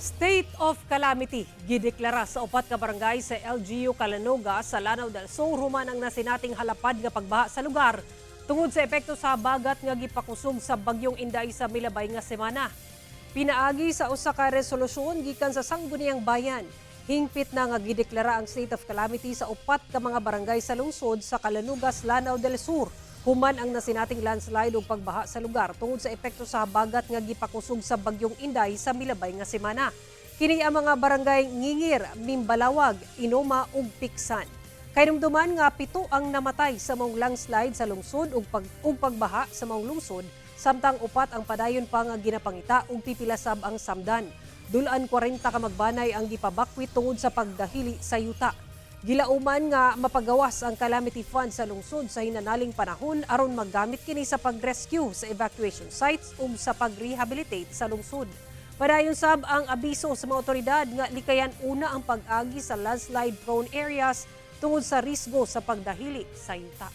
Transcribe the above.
State of calamity gideklara sa upat ka barangay sa LGU Calanoga sa Lanao del Sur human ang nasinating halapad nga pagbaha sa lugar tungod sa epekto sa habagat nga gipakusog sa bagyong Inday sa milabay nga semana. Pinaagi sa usa ka resolusyon gikan sa Sangguniang Bayan, hingpit na nga gideklara ang state of calamity sa upat ka mga barangay sa lungsod sa Calanogas, Lanao del Sur human ang nasinating landslide ug pagbaha sa lugar tungod sa epekto sa habagat nga gipakusog sa bagyong Inday sa milabay nga semana. Kini ang mga barangay Ngingir, Mimbalawag, Inoma ug Piksan. Kahinumduman nga 7 ang namatay sa maong landslide sa lungsod ug pagbaha sa maong lungsod, samtang 4 ang padayon pa nga ginapangita ug pipila sab ang samdan. Dul-an 40 ka magbanay ang gipabakwit tungod sa pagdahili sa yuta. Gilauman nga mapagawas ang calamity fund sa lungsod sa hinanaling panahon aron maggamit kini sa pag-rescue sa evacuation sites ug sa pag-rehabilitate sa lungsod. Padayon sab ang abiso sa mga otoridad nga likayan una ang pag-agi sa landslide prone areas tungod sa risgo sa pagdahili sa yuta.